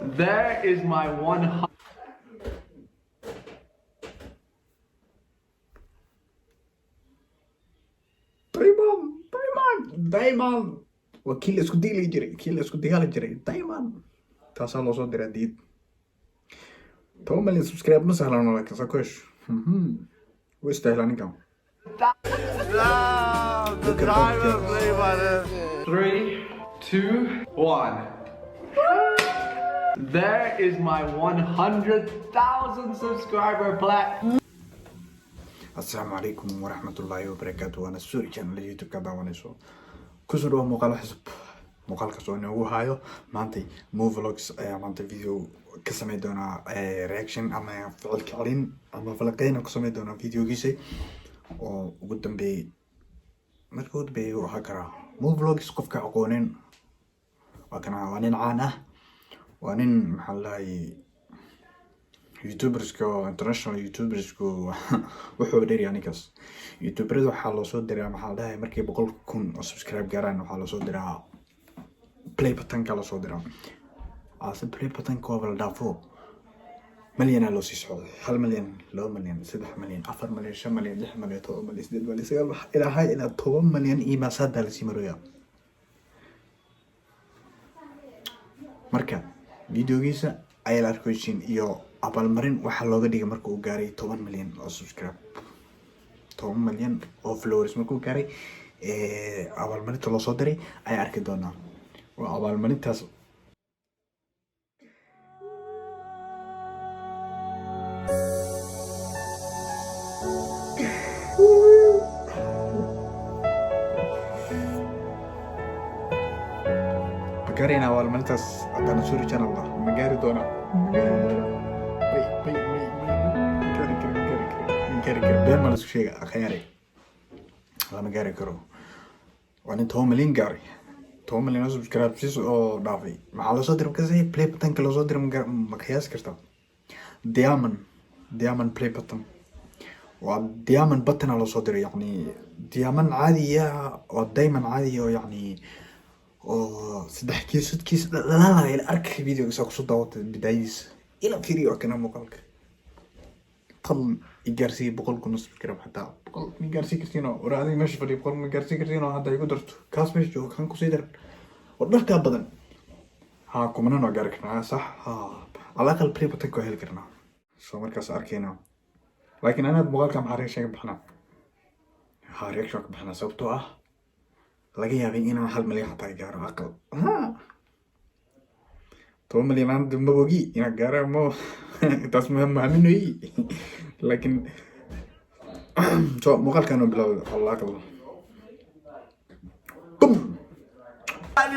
There is my 100. Diamond, diamond, diamond. Waa kii la isku dili jiray, kii la isku dagaali jiray, diamond. Taasaa loo soo diray diid. 10 milyan subscribe ma sahlano, laakiin sakosh wuu istaahilaa ninkan. The Look at that diamond play button. Three, two, one. There is my 100,000 subscriber plaque. Asalaamu calaykum waraxmatullaahi wabarakaatu. Waana Suri Channel YouTube ka daawanayso. Kusoo dhawo muuqaal cusub, muuqaalkaas oo inoogu hayo maantay Mo Vlogs ayaa maanta video ka sameyn doonaa, reaction ama ficil kicilin ama falaqeyn ku sameyn doonaa videogiisa oo ugu dambeeyey. Marka ugu dambeeyey uu ahaa karaa Mo Vlogs. Qofka aqoonin waa kana, waa nin caan ah, waa nin, maxaa la dhahay, youtuberska oo international youtubersku wuxuu dheeryahay ninkaas. Youtuberada waxaa loo soo diraa, maxaa la dhahay, markay 100,000 oo subscribe gaaraan waxaa loo soo diraa play buttonka loo soo diraa. Ase play buttonka waaba la dhaafo, malyanaa loo sii socday: 1 malyan, 2 malyan, 3 malyan, 4 malyan, 5 malyan, 6 malyan, 7 malyan, 8 malyan, 9, ilaa hay ilaa 10 malyan iyo maasadaa lasii maroyaa. Marka videogiisa ayaa la arkaysiin iyo abaalmarin waxaa looga dhigay marka uu gaaray 10 milyan oo subscribe, 10 milyan oo followers markuu gaaray, abaalmarinta loo soo diray ayaa arki doonaa. Waa abaalmarintaas. Ma gaarayna abaalmarintaas haddana Suri Channel ah? Ma gaari doonaa? Ma gaari doonaa? May, may, may, may, ma gaari karo, ma gaari karo, ma gaari karo. Been ma la isku sheega, akhyaari? Lama gaari karo. Waa nin 10 milyan gaaray, 10 milyan oo subscribes oo dhaafay. Maxaa loo soo diray markaas? Play buttonka loo soo diray ma qiyaasi kartaa? Diamond, diamond play button, waa diamond button aa loo soo diray, yacni diamond caadiya, waa diamond caadiya oo yacni oo saddex geesoodkiisa dhalaalaya. Ila arkay videoga saa kusoo daawatay bidaayadiisa, ila fiiriyo. Waa kana muuqaalka. Fadlan i gaarsiiya 100,000 oo subscribe. Xataa 100 ma gaarsii kartiin oo war adiga meesha fadhiya 100 ma gaarsii kartiin oo hadda igu darto kaas meesha joogo kan kusii daran oo dharkaa badan. Haa, kumanan waa gaari karnaa, sax. Haa, ala aqal play buttonka waa heli karnaa. So markaas arkayna. Laakiin anaad muuqaalka maxaa reaction ka bixinaa? Haa, reaction ka bixinaa, sababtoo ah laga yaabay inaan 1 milyan xataa gaaro aqal. Haa, 10 milyan aan ma ogi inaan gaaro, ma taas ma maaminayi, laakiin so muuqaalkan oo bilowda alla aqal. Boom.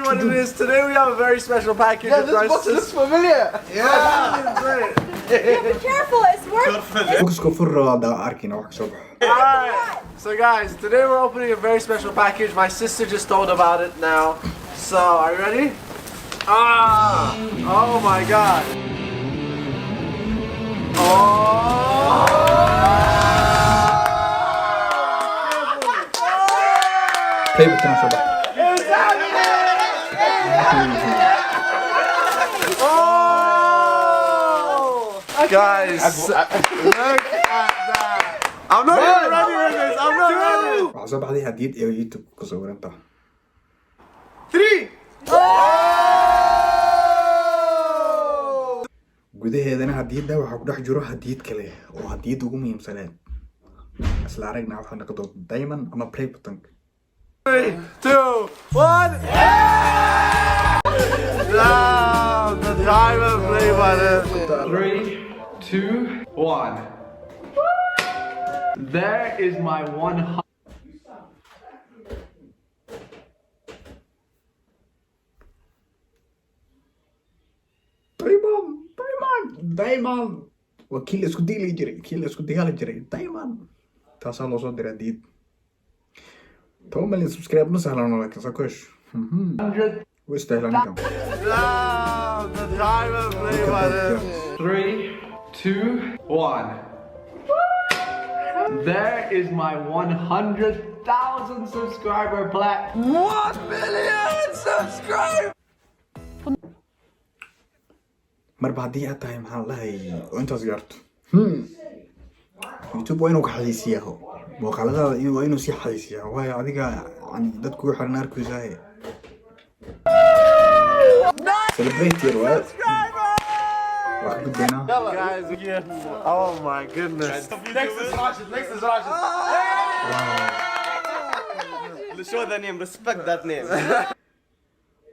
What it is today, we have a very special package. Yeah, this box looks familiar. Yeah. Great. Be careful, it's worth Boxka fur hadda arkayna wax kasoo baxo. Alright. So guys, today we're opening a very special package. My sister just told about it now. So, are you ready? Ah! Oh my God. Oh! Play button soo baxa. It's happening! Oh! Guys, look at that. I'm not even ready for this. I'm not ready. Waxaa soo baxday hadiyad ee YouTube ku sawiran tahay. Three. Oh! Gudaheedana hadiyadda waxaa ku dhex jiro hadiyad kale oo hadiyadda ugu muhiimsaneed. Isla aragna waxaa noqon doonta, diamond ama play button. Three, two, one. Now the diamond play button. Three, two, one. There is my 100. Diamond, diamond, diamond. Waa kii la isku dili jiray, kii la isku dagaali jiray, diamond. Taasaa loo soo diray hadiyad. 10 milyan subscribe ma sahlano, laakiin sakosh wuu istaahilaa ninkan. Now the diamond play Look at that, button. guys. Three, two, one. There is my 100,000 subscriber plaque. 1 million subscribers. Marba haddii aad tahay, maxaa la dhahay, oo intaas gaarto, YouTube waa inuu ka xayeysiiyaa muuqaaladaada, waa inuu sii xayeysiiyaa, waayo adiga yani dadku xiran arkaysaa. Celebrate yar waa waa ka gudbaynaa. Guys, oh my goodness. Next is Rashid. Next is Rashid. Show the name. Respect that name.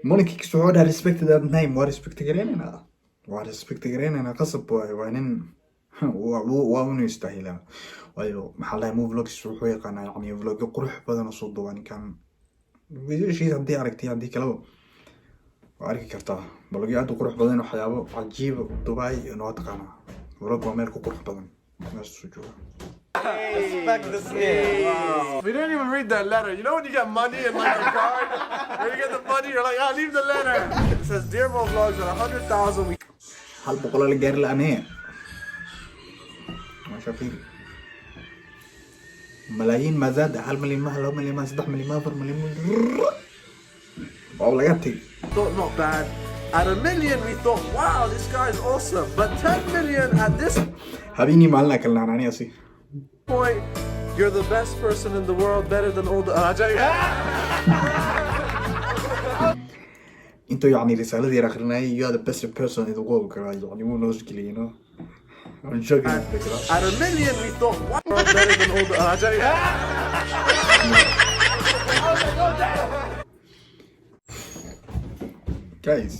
Molinkix wuxuu dhaha "respect that name". Waa respect gareynaynaa, waa respect gareynaynaa, qasab waayo. Waa nin waa unu istaahilaa, waayo maxaa lahay, Mo Vlogs wuxuu yaqaanaa yani vlogyo qurux badan oo soo duuba ninkan. Videoshiisa haddii aragtay, haddii kaleba waa arki kartaa, vlogyo aad u qurux badan, waxyaabo cajiiba. Dubai waa taqaanaa, vlog waa meel ku qurux badan, meeshaasuu jooga. Respect this name. We didn't even read that letter. You know when you get money and like a card? When you get the money, you're like, "Ah, leave the letter." It says, "Dear Mo Vlogs, at 100,000, we 100 la gaari la-anee. Maasha, fiiri, malaayiin maazaada, 1 milyan maha, 2 milyan maha, 3 milyan maha, 4 milyan waa laga tegay. Thought not bad. At a million, we thought, wow, this guy is awesome. But 10 million at this Habeenii maalina kala naanaani asi. Point, you're the best person in the world, better than all the." Intuu yacni risaaladii yar akhrinayay, "You are the best person in the world" kala yacni wuu noos geliyay, you know. I'm joking. At a million, we thought, wow, better than all the. Guys.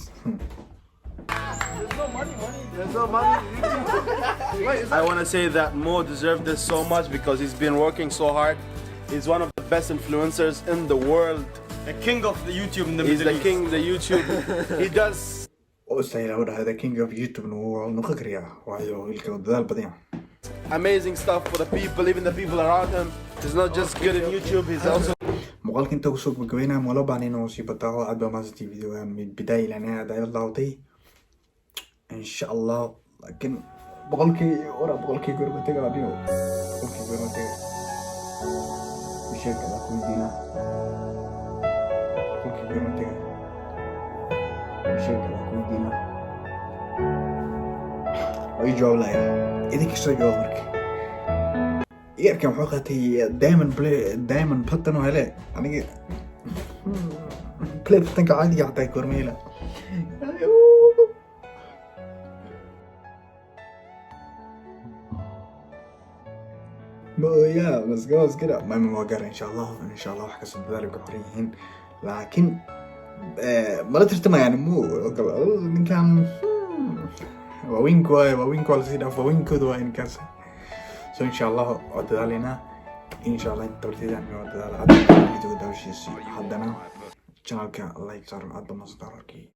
There's no money. Wait, is I want to say that Mo deserved this so much because he's been working so hard. He's one of the best influencers in the world. The king of the YouTube in the He's Middle the East. King of the YouTube. He does Oo istahilaa u dhahay the king of YouTube wuu noqon karayaa, waayo wiilka waa dadaal badan yahay. Amazing stuff for the people, even the people around him. He's not just good in YouTube, he's also Muuqaalka inta kusoo gabagabeynaya, ma loo baahnayn inuu sii bataaho. Aad baa mahadsantii videogan min bidaaya ilaa nihaaya aad ayla daawatay, insha Allah. Laakiin 100-kii ora, 100-kii goorma taga adigo? 100-kii goorma taga? Sheeg adaa ku weydiinaa, 100-kii goorma taga? Sheeg adaa ku weydiinaa. Waa ii jawaab laaya, idinka soo jawaab. Marka yarkan wuxuu qaatay diamond play, diamond button oo hele. Aniga play buttonka caadiga xataa goorma hela? Ma ooyaa maska maskara mama waa gaara, insha Allah, insha Allah. Wax kastoo dadaal ay ku xiran yihiin, laakiin mala tartamayaan mu ninkan. Waaweynku waaye, waaweynku waa lasii dhaaf, waaweynkooda waa ninkaas. So insha Allah waa dadaalaynaa, insha Allah, inta tabarteedaan waa dadaala. Hadda videoga daawashiisi, haddana channelka like saaro. Aad ba mahadsantahay walaalkay.